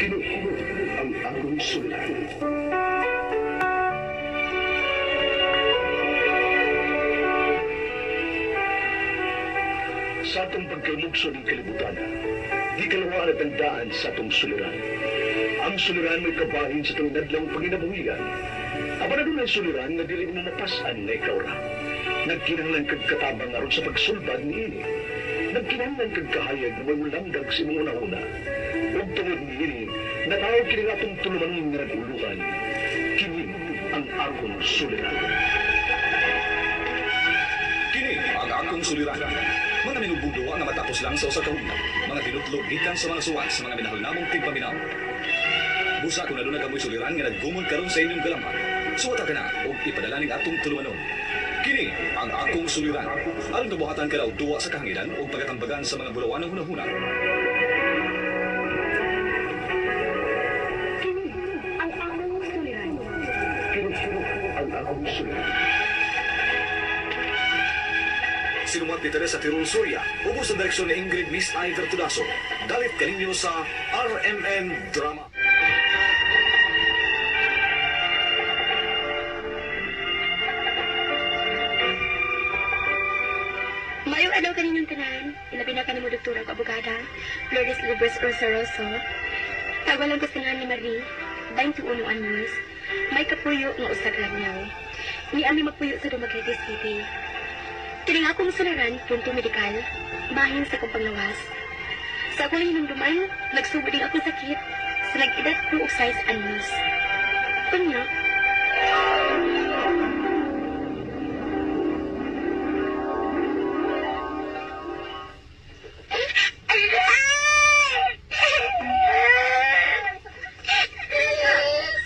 Kini ang akong suliran. Sa atong pagkaymugso ng kalibutan, di kalawaan at ang daan sa atong suliran. Ang suliran may kabahin sa itong nadlang panginabuhian. Aba na doon ang suliran nga dili mo mapasan na ikaw ra. Nagkinahanglan kag katabang aron sa pagsulbad niini. Nagkinahanglan kag kahayag na may mulamdag sa imong una-una. Ug tungod niini, natawag kini nga atong tulumanon nga nag-uluhan. Kini ang akong suliran. Kini ang akong suliran. Mga minubong duwa nga matapos lang sa usa ka hugna. Mga tinutlog gikan sa mga suwat sa mga minahal namong tigpaminaw. Busa kung aduna kamoy suliran nga naggumon karon sa inyong galamhan. Suwata ka na og ipadala ning atong tulumanon. Kini ang akong suliran. Aron kabuhatan ka daw duwa sa kahanginan og pagatambagan sa mga bulawanong hunahuna. Kini ang akong suliran. Kini ang akong suliran. Sinumat ni Teresa Tirul Soria, ubos sa direksyon ni Ingrid Miss I. Vertudaso. Dalit kaninyo sa RMN Drama. Maayong adlaw kaninyong tanan. Ilabi na kanimo doktora ko abogada, Lourdes Libres Rosaroso. Tagwalan ko sa ngalan ni Marie, 21 anyos. May kapuyo nga usa ka lagnaw. Ni ami magpuyo sa Dumaguete City. Kining akong suliran, punto medikal, bahin sa akong panglawas. Sa akong hinumduman, nagsugod ang akong sakit sa nag-edad ko og 6 anyos. Unya,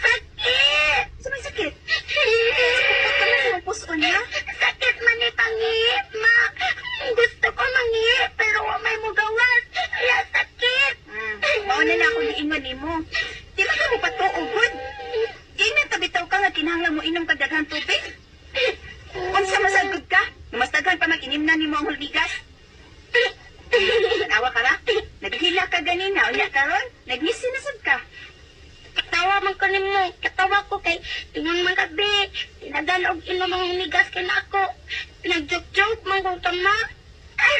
Sakit! Sa may sakit? Sa ka na sa mong puson, ha? Sakit man ni pangit, ma. Gusto ko mangit, pero wa may mugawas. Kaya sakit. Mao na na akong giingon nimo. Di man ka mo patuo, gud. Di na tabitaw ka nga kinahanglan mo inom kag daghang tubig. Unsa masagod ka? Mas daghan pa mag-inim na nimo ang hulmigas. Tawa ka ra? Naghila ka ganina, unya karon, nagngisi na sad ka. Katawa man ko nimo. Katawa ko kay ingon man kabi. Tinadan og inom ang humigas kay nako. Nag-joke-joke man kong tama. Ay,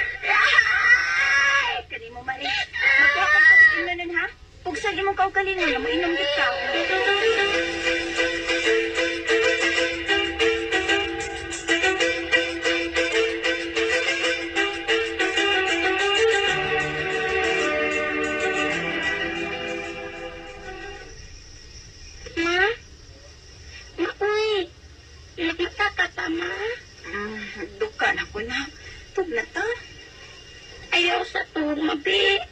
kanimo mali. Magkuha kag tubig imnon ha? Pugsan imong kaugalingon na mo inom gid ka. Ma? Ma, uy. Nagmata ka pa, ma? Duka na ko na. Tug na ta. Ayaw sa tuhog, mabi.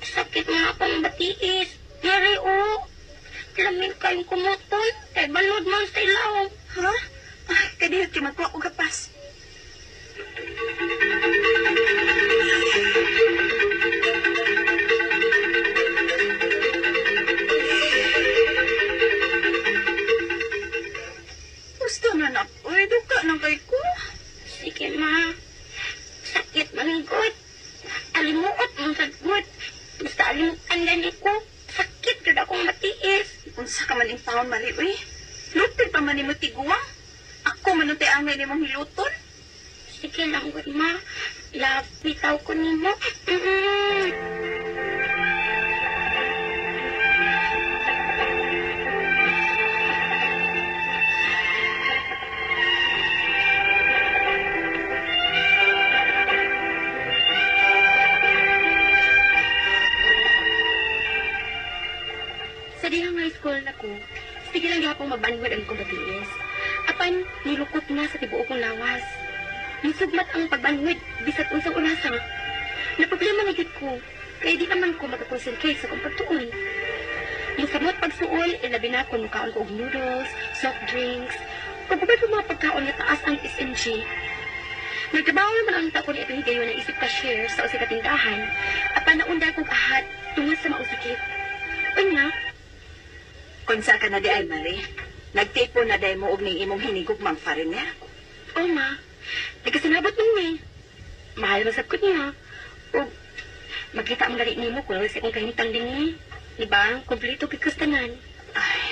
Sakit nga akong batiis. Ngari, oh. Lamig kayong kumuton. Kay balod man sa ilawom. Ha? Ay, kadiyot kay magkuha og gapas. Gusto na na. Uy, duka na kay ko. Sige, ma. Sakit man gud. Alimuot man sa gud. Basta alimutan gani ko. Sakit jud akong matiis. Unsa ka man ing taon, Mari, uy. Lupit pa man nimo tiguang. Ako man untay angay nimong hiluton. Sige lang, gud, ma. Love, bitaw ko nimo. Sa dihang high school na ko, sige lang gihapon mabanhod ang kong batiis. Apan, nilukot na sa tibuok kong lawas. Nisugmat ang pagbanhod, bisag unsang orasa. Naproblema na gyud ko, kaya di naman ko makakonsentrate sa akong pagtuon. Musamot pagsuol, ilabi na kung mukaon ko og noodles, soft drinks, o uban pa mga pagkaon nga taas ang SMG. Nagtrabaho naman ang taon ni atong higayon na isip cashier sa usa ka tindahan, apan naunda kog ahat tungod sa maong sakit. Unya, Kunsa ka na di ay, Mari. Nagtipo na day mo og ning imong hinigugmang foreigner. Oh, ma. Nagkasinabot nung ni. Mahal man sad ko niya. O, magkita ang gari nimo kung sa akong kahimtang din ni. Di ba? Kompleto kikastanan. Ay,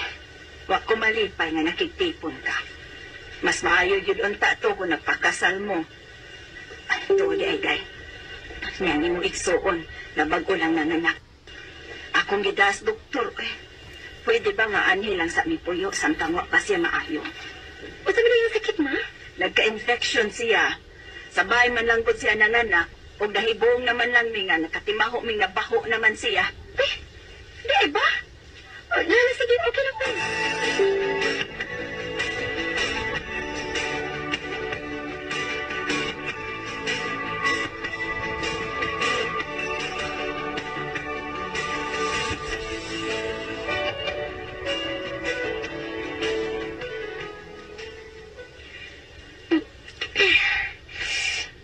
wa ko malipay nga nakigtipon ka. Mas maayo yun unta to kung nagpakasal mo. Ay, tuod ay day. Nga ni mo igsuon, na bago lang nanganak. Akong gidas, doktor, eh. Pwede ba nga anhi lang sa mipuyo, samtang wa pa siya maayo? Unsa man yung sakit, ma? Nagka-infection siya. Sabay man lang gud siya nanganak, ug nahibong naman lang mi nga nakatimaho mi nga baho naman siya. Eh, di ba? Oh, lala, sige, okay lang po.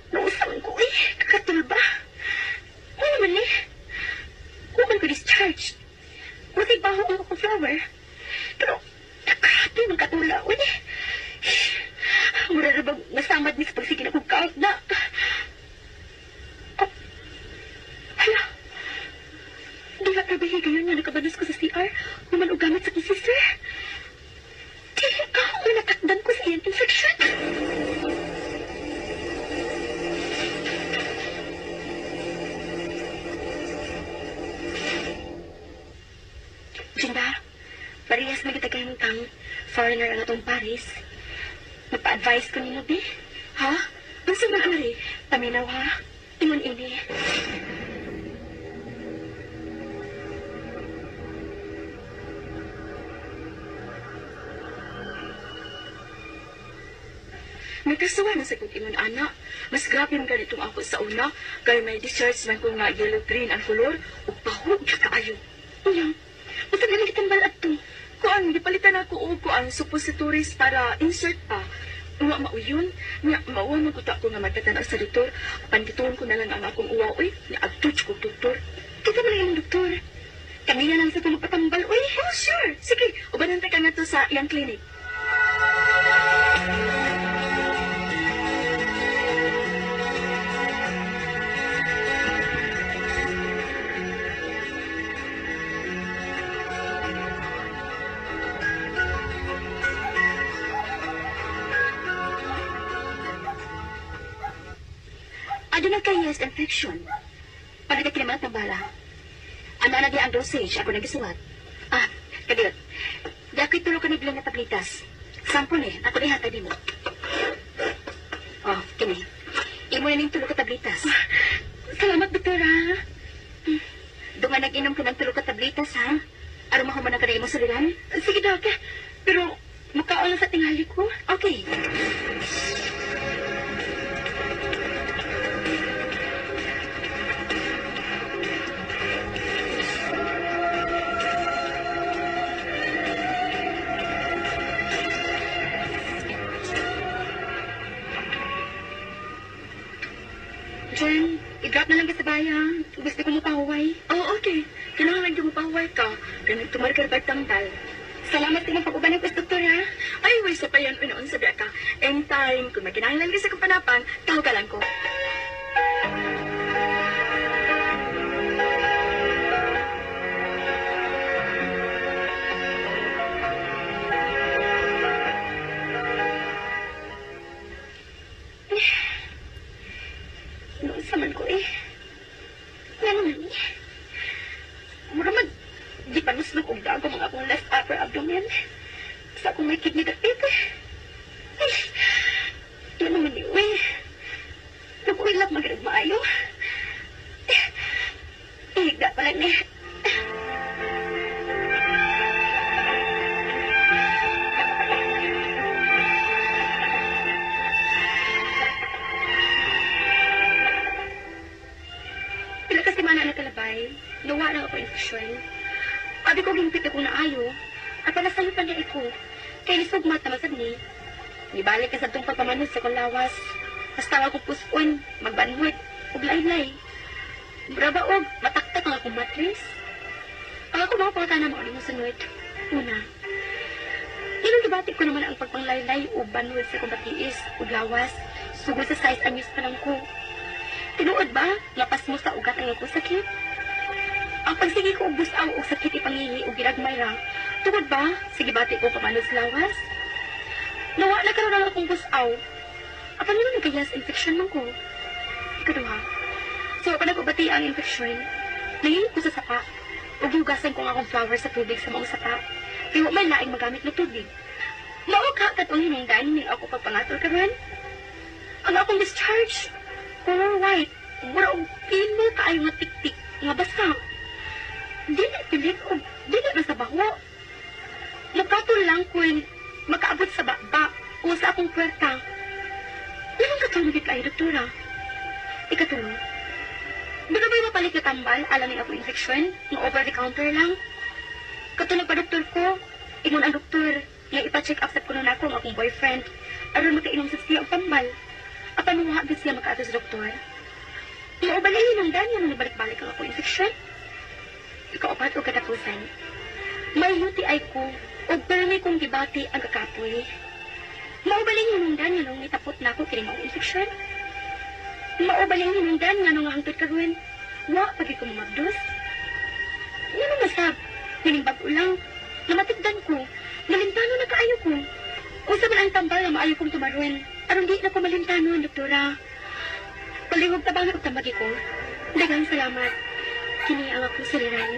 Nausaman ko eh, kakatulba. Ano naman eh? Huwag ko discharge. Wasay baho ang akong flower. Pero, grabe ng katula, uy. Mura na bang nasamad ni sa pagsigil akong count na. Oh, hala. Di ka trabahe gayon nga nakabanos ko sa CR. Human og gamit sa akong sister. Di ka, natakdan ko sa iyang infection. Jinda, parehas na kita kahimtang foreigner ang atong Paris. Magpa-advise ko nimo, be. Ha? Unsa man ari? Paminaw ha? Ingon ini. Nagkasuwa na sa kong ingon ana. Mas grabe man ganitong ako sa una. Kay may discharge man ko nga yellow-green ang kolor ug baho gyud kaayo. Unya, unsa man kitambal adto? Kuan, gipalitan ako og kuan suppositories para insert pa. Uwa mauyon, nga mauwa man kuta ko nga magkatanaw sa doktor. Pandituon ko na lang ang akong uwa, uy. Ni adto ko doktor. Kita man ang doktor. Kami na lang sa tumagpatambal, uy. Oh, sure. Sige, ubanan ta ka nga to sa iyang clinic. Aduna kay yeast infection. Pagkita kinamat ng bala. Ano na di ang dosage ako nagisuwat. Ah, kadiyot. Di ako'y tulo ka naglang na tablitas. Sample eh, ako ihatag di mo. Oh, kini. Imo na ning tulo ka tablitas. Salamat, doktora. Dunga nag-inom ka ng tulo ka tablitas, ha? Aron mahuman na ka na imo suliran? Sige, dok. Pero mukaon lang sa tingali ko. Okay. Jen, i-drop na lang ka sa bayan. Gusto ko mapahuway. Oh, okay. Kailangan ko mapahuway ka. Ganun tumargar pagtambal. Salamat sa imong pag-uban ng doktor, ha? Ay, way sa payan unoon sa biya ka. Anytime, kung makinahanglan ka sa kampanapan, tawag ka lang ko. Noon sa man ko eh. Nga naman eh. Mura mag, di pa nusnog og dago mga akong left upper abdomen. Sa akong may kidney dapit. Ay, yan naman eh, uy. Nag-uilap magirag maayo. Ihigda pala ni. Pila ka semana na kalabay, nawa na ako infeksyon. Abi ko gimpit ako naayo, at panasayo pa niya iko. Kay nisugmat naman sad ni. Nibalik ka sa itong pagpamanod sa kong lawas. Basta nga akong puson, magbanhod, ug laylay. Mura ba og mataktak ang akong matris? Ang ako mga pangutana mo mo sunod. Una, ilang gibati ko naman ang pagpanglaylay o banhod sa akong batiis ug lawas, sugod sa size anyos pa lang ko. Tinuod ba? Lapas mo sa ugat ang akong sakit? Ang pagsige ko og busaw og sakit ipangihi og ginagmay ra. Tungod ba, sige bati ko pamanod sa lawas? Nawa na karon ang akong busaw. Apan nga nagka-yeast infection man ko. Ikaduha. So, pa nag-ubati ang infection, nangihi ko sa sapa. Ug gihugasan ko ang akong flower sa tubig sa maong sapa. Kay wa may laing magamit na tubig. Mao ka katong hinungdan ning ako pagpangatol karon. Ang akong discharge, color white, mura og pino kaayo nga tiktik nga basa. Dili pilit og dili na sa baho. Mukatol lang kun makaabot sa baba o sa akong puwerta. Ilang katulog kayo, doktora? Ikatulo. Doon ba'y mapalit na tambal, alam ni akong infection, nga over the counter lang? Katulad pa doktor ko, ingon ang doktor, nga ipa-check up sa kuno nako ang akong boyfriend, aron makainom sa siya og tambal. Apan wa gid siya makaadto sa doktor. Mao ba lagi nang ganyan nang nabalik-balik ang akong infection? Ikaupat o katapusan. May UTI ko, ug permi kong gibati ang kakapoy. Mao ba lang hinungdan nga nung nitapot na ako kini maong infection? Mao ba lang hinungdan nga nung hangtod karon? Wa pagi ko mamabdos. Ngano masab? Kining bag-o lang. Namatigdan ko. Malintano na kaayo ko. Unsa man ang tambal nga maayo kong tumaron. Aron di na ko malintanon, doktora. Palihog tabang og tambagi ko. Daghang salamat. Kini ang akong suliran.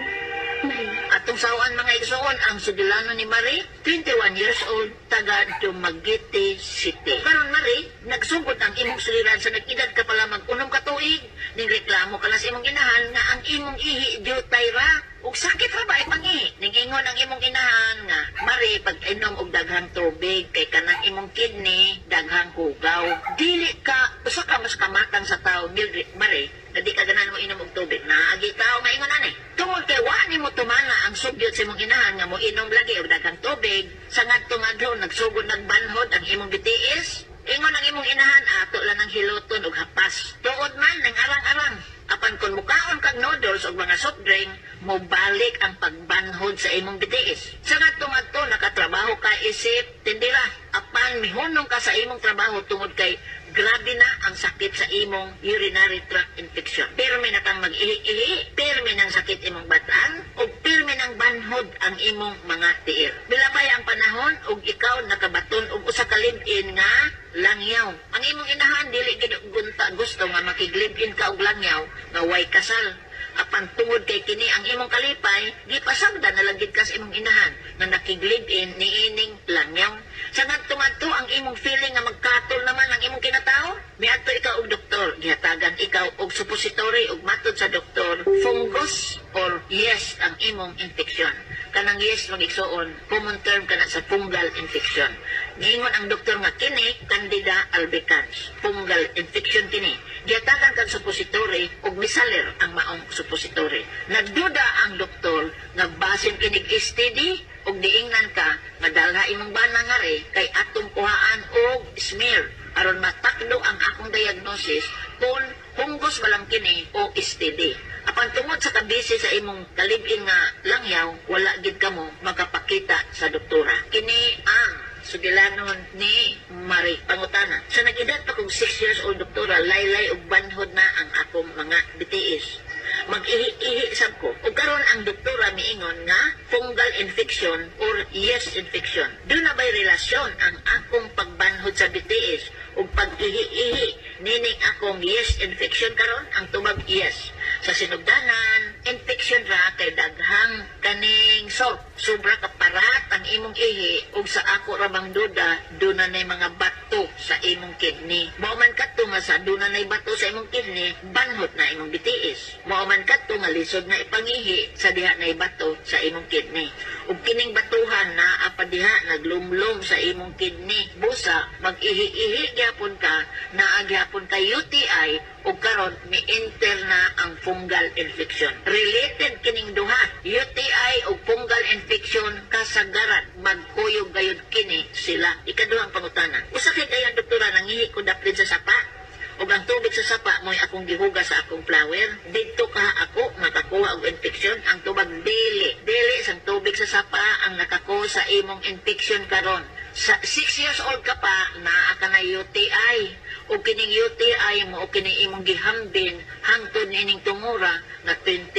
Marie. Atong sawaan, mga igsoon, ang sugilano ni Marie, 21 years old, taga Dumaguete City. Karon Marie, nagsugod ang imong suliran sa nag-edad ka pa lamang 6 ka tuig. Ning reklamo ka lang sa imong inahan nga ang imong ihi jutay ra. Ug sakit ra ba ipangihi? Ning ingon ang imong inahan nga, "Marie, pag inom og daghang tubig kay kanang imong kidney daghang hugaw." Dili ka usa ka mas kamatang sa tao, Mildred, Marie, na di ka ganahan mo inom og tubig. Naagi tao nga ingon ani. Tungod kay wa nimo tumana ang sugyot sa imong inahan nga mo inom lagi og daghang tubig, sa ngadto ngadto nagsugod nagbanhod ang imong BTS. Ingon ang imong inahan, ato lang ang hiluton og hapas. Tuod man nang arang-arang. Apan kung mukaon kag noodles og mga soft drink, mobalik ang pagbanhod sa imong BTS. Sa ngadto ngadto nakatrabaho ka isip tindira. Apan mihunong ka sa imong trabaho tungod kay grabe na ang sakit sa imong urinary tract infection. Pirmi na kang mag-ihi-ihi, pirmi nang sakit imong batan, ug pirmi nang banhod ang imong mga tiil. Bilabay ang panahon ug ikaw nakabaton og usa ka live-in nga langyaw. Ang imong inahan dili gid gunta gusto nga makig-live-in ka og langyaw nga way kasal. Apan tungod kay kini ang imong kalipay, gipasagdan na lang gid ka sa imong inahan nga nakig-live-in niining langyaw. Sa ngadto-ngadto ang imong feeling nga magkatol naman ang imong kinatao, miadto ikaw og doktor, gihatagan ikaw og suppository ug matod sa doktor, fungus or yeast ang imong infection. Kanang yeast, mga igsoon, common term kana sa fungal infection. Giingon ang doktor nga kini Candida albicans, fungal infection kini. Gihatagan kag suppository ug misalir ang maong suppository. Nagduda ang doktor nga basin kinig STD ug diingnan ka nga dalha imong bana ngari kay atong kuhaan og smear aron matakdo ang akong diagnosis kung fungus ba lang kini o STD. Apan tungod sa kabisi sa imong kalibin nga langyaw, wala gid kamo makapakita sa doktora. Kini ang sugilanon ni Marie. Pangutana. Sa nag-edad pa kong 6 years old, doktora, laylay ug banhod na ang akong mga BTS. Mag-ihi-ihi sab ko. Ug karon ang doktora miingon nga fungal infection or yeast infection. Duna ba'y relasyon ang akong pagbanhod sa BTS ug pag-ihi-ihi nining akong yeast infection karon? Ang tubag, yes. Sa sinugdanan, infection ra kay daghang kaning salt. Sobra ka parat ang imong ihi ug sa ako ra bang duda, duna nay mga bato sa imong kidney. Mao man kadto nga sa duna nay bato sa imong kidney, banhot na imong BTS. Mao man kadto nga lisod na ipangihi sa diha nay bato sa imong kidney. Ug kining batuhan naa pa diha naglumlum sa imong kidney. Busa mag-ihi-ihi gyapon ka, naa gyapon ka UTI ug karon mi-enter na ang fungal infection. Related kining duha, UTI ug fungal infection, kasagaran magkuyog gayud kini sila. Ikaduhang pangutana. Usa kay kayon, doktora, nangihi ko daplin sa sapa. Ug ang tubig sa sapa mo'y akong gihugas sa akong flower. Didto ka ako makakuha og infection? Ang tubag, dili. Dili sang tubig sa sapa ang nakakuha sa imong infection karon. Sa 6 years old ka pa, naa ka na UTI. Ug kining UTI mo o kining imong gihambin hangtod niining tungura nga 21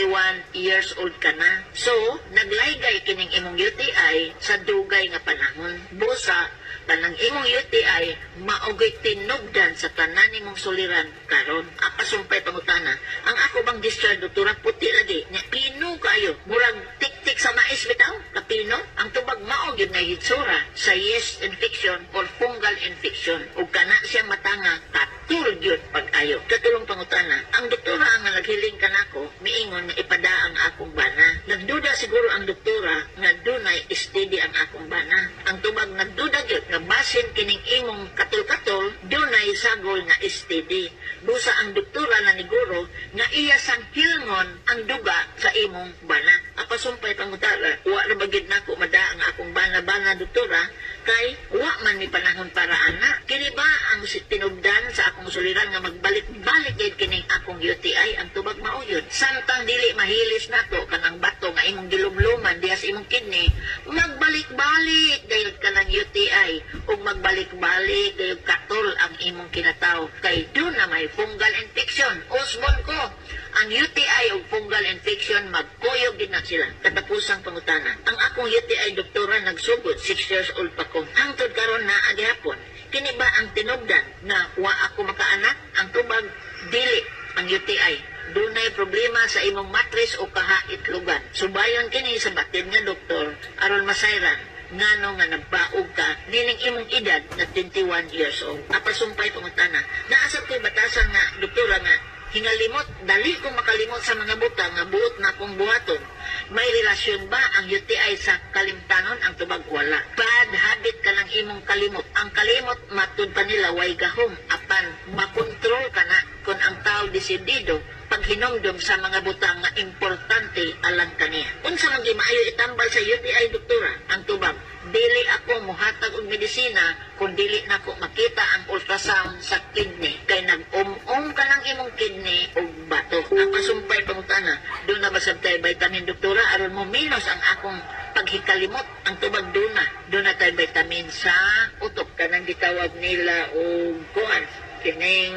years old ka na. So, naglaygay kining imong UTI sa dugay nga panahon. Busa, kanang imong UTI maogoy tinubdan sa tanan nimong suliran karon. Apasumpay pangutana, ang ako bang discharge, doktora, puti lagi nya, pino kaayo, murag tik-tik sa mais bitaw kapino. Ang tubag, mao gyud na hitsura sa yeast infection or fungal infection, ug kana siyang matanga katul gyud pag-ayo. Katulong pangutana, ang doktora nga naghiling kanako miingon nga ipada ang akong bana. Nagduda siguro ang doktora nga dunay STD ang akong bana. Ang tubag, nagduda gyud nga basin kining imong katol-katol dunay sagol nga STD. Busa ang doktora na niguro nga iya sang hilngon ang duga sa imong bana. Apasumpay pangutana, wa ra ba gyud nako mada ang akong bana-bana, doktora, kay wa man mi panahon para ana? Kini ba ang tinubdan sa akong suliran nga magbalik-balik gyud kining akong UTI? Ang tubag, mao yun. Samtang dili mahilis nato kanang bato nga imong gilumluman diha sa imong kidney, magbalik-balik dahil kanang UTI ug magbalik-balik dahil katol ang imong kinataw kay duna may fungal infection. Usbon ko, ang UTI ug fungal infection magkuyog din na sila. Katapusang pangutana, ang akong UTI, doktora, nagsugod 6 years old pa ko. Hangtod karon naa gihapon. Kini ba ang tinubdan na wa ako makaanak? Ang tubag, dili ang UTI. Dunay problema sa imong matris o kahaitlugan. Subayon kini sa batid nga doktor aron masayran ngano nga nabaog ka nining imong edad na 21 years old. Apasumpay pangutana, naasab ko'y batasan nga doktora nga hingalimot, dali ko makalimot sa mga butang nga buot na akong buhaton. May relasyon ba ang UTI sa kalimtanon? Ang tubag, wala. Bad habit ka ng imong kalimot. Ang kalimot, matud pa nila, way gahom. Apan, makontrol ka na kung ang tao desidido paghinumdum sa mga butang nga importante alang kaniya. Unsa man maayo itambal sa UTI, doktora? Ang tubag, dili ako muhatag og medisina kung dili nako makita ang ultrasound sa kidney. Kay nag-um-um ka ng imong kidney og bato. Ang pasumpay pangutana, duna ba sab tay vitamin, doktora, aron mo minus ang akong paghikalimot? Ang tubag, duna. Duna tay vitamin sa utok, kanang gitawag nila og kuan kining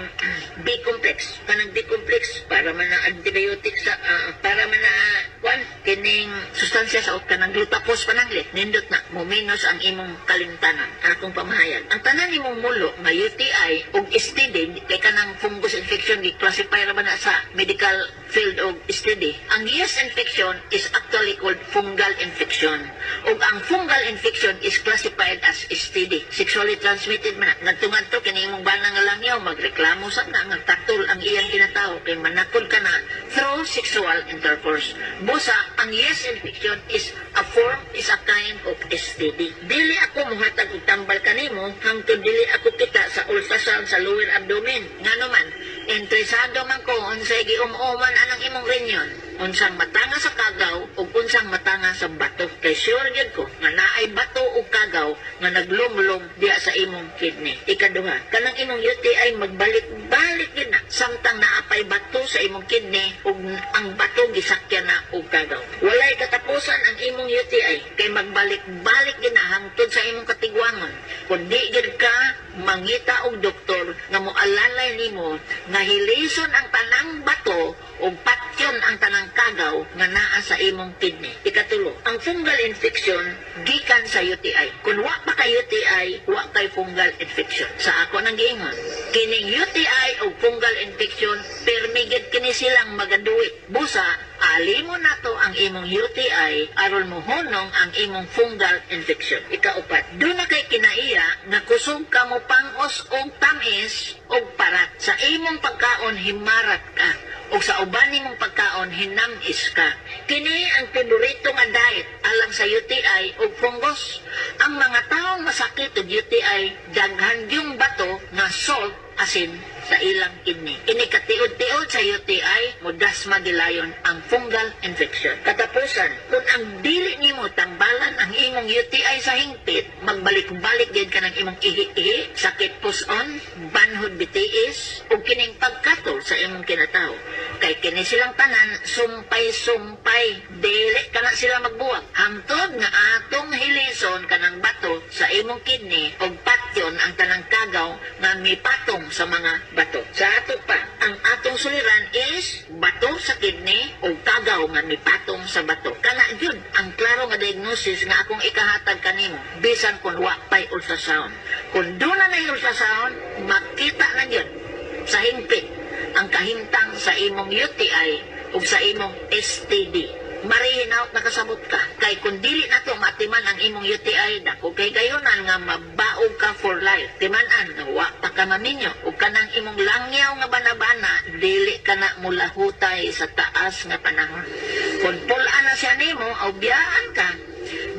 B complex, kanang B complex para man na antibiotic sa para man na kuan kining sustansya sa kanang glutapos pananglit. Nindot na mo minus ang imong kalimtanan. Akong pamahayag, ang tanan nimong mulo nga UTI ug STD, kay kanang fungus infection gi-classify ra ba na sa medical field og STD. Ang yeast infection is actually called fungal infection, ug ang fungal infection is classified as STD, sexually transmitted man na. Ngadto kini imong bana nga langyaw magreklamo sa na nga katol ang iyang kinatawo kay manakod ka na through sexual intercourse. Busa ang yeast infection is a form, is a kind of STD. Dili ako muhatag og tambal kanimo hangtod dili ako kita sa ultrasound sa lower abdomen. Ngano man, interesado man ko unsay gium-uman anang imong renyon, unsang matanga sa kagaw ug unsang matanga sa bato, kay sure gyud ko nga naay bato ug kagaw nga naglumlum diha sa imong kidney. Ikaduha, kanang imong UTI magbalik-balik gyud na samtang naapay bato sa imong kidney ug ang bato gisakyan na og kagaw. Walay katapusan ang imong UTI kay magbalik-balik gyud na hangtod sa imong katigwangon kung di gyud ka mangita og doktor nga moalalay nimo nga hilison ang tanang bato ug patyon ang tanang kagaw nga naa sa imong kidney. Ikatulo, ang fungal infection gikan sa UTI. Kung wa pa kay UTI, wa kay fungal infection. Sa ako nang giingon, kining UTI o fungal infection, permigid kini silang magaduit. Busa, alimo nato ang imong UTI aron mohunong ang imong fungal infection. Ikaupat, duna kay kinaiya nga kusog ka mo pangos og tamis og parat. Sa imong pagkaon himarat ka ug sa uban nimong pagkaon hinamis ka. Kini ang paborito nga diet alang sa UTI ug fungus. Ang mga taong masakit og UTI daghan yung bato nga salt, asin sa ilang kidney. Ini katiod-tiod sa UTI, mudasma gilayon ang fungal infection. Katapusan, kung ang dili nimo tambalan ang imong UTI sa hingpit, magbalik-balik gyud ka ng imong ihi-ihi, sakit puson, banhod bitiis, ug kining pagkatol sa imong kinatawo. Kay kini silang tanan, sumpay-sumpay. Dili ka na sila magbuwag. Hangtod nga atong hilison kanang bato sa imong kidney og patyon ang tanang kagaw nga mipatong sa mga bato. Sa ato pa, ang atong suliran is bato sa kidney o kagaw nga mipatong sa bato. Kana gyud ang klaro nga diagnosis nga akong ikahatag kanimo bisan kung wa pay ultrasound. Kung duna na ultrasound, makita na gyud sa hingpit ang kahimtang sa imong UTI ug sa imong STD. Marihinaut nakasabot ka. Kay kung dili na to matiman ang imong UTI, dako kay gayunan nga mabaog ka for life. Timan-an nga wa pa ka maminyo ug kanang imong langyaw nga banabana, dili ka na mulahutay sa taas nga panahon. Kung pulaan na siya nimo, aw biyaan ka.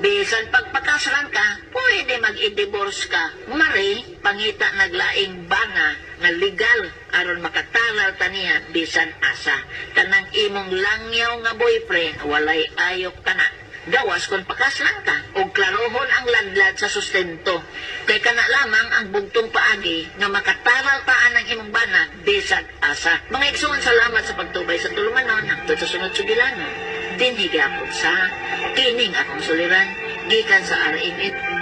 Bisan pagpakaslan ka, pwede mag-i-divorce ka. Mari, pangita naglaing bana nga legal aron makatalal ta niya bisan asa. Kanang imong langyaw nga boyfriend, walay ayok kana. Gawas kung pakaslan ka, og klarohon ang ladlad sa sustento. Kay kana lamang ang bugtong paagi nga makataral taan ang imong bana bisag asa. Mga igsoon, salamat sa pagtubay sa tulumanon hangtod sa sunod sugilanon. Dinhi gyapon sa kining akong suliran gikan sa RMN.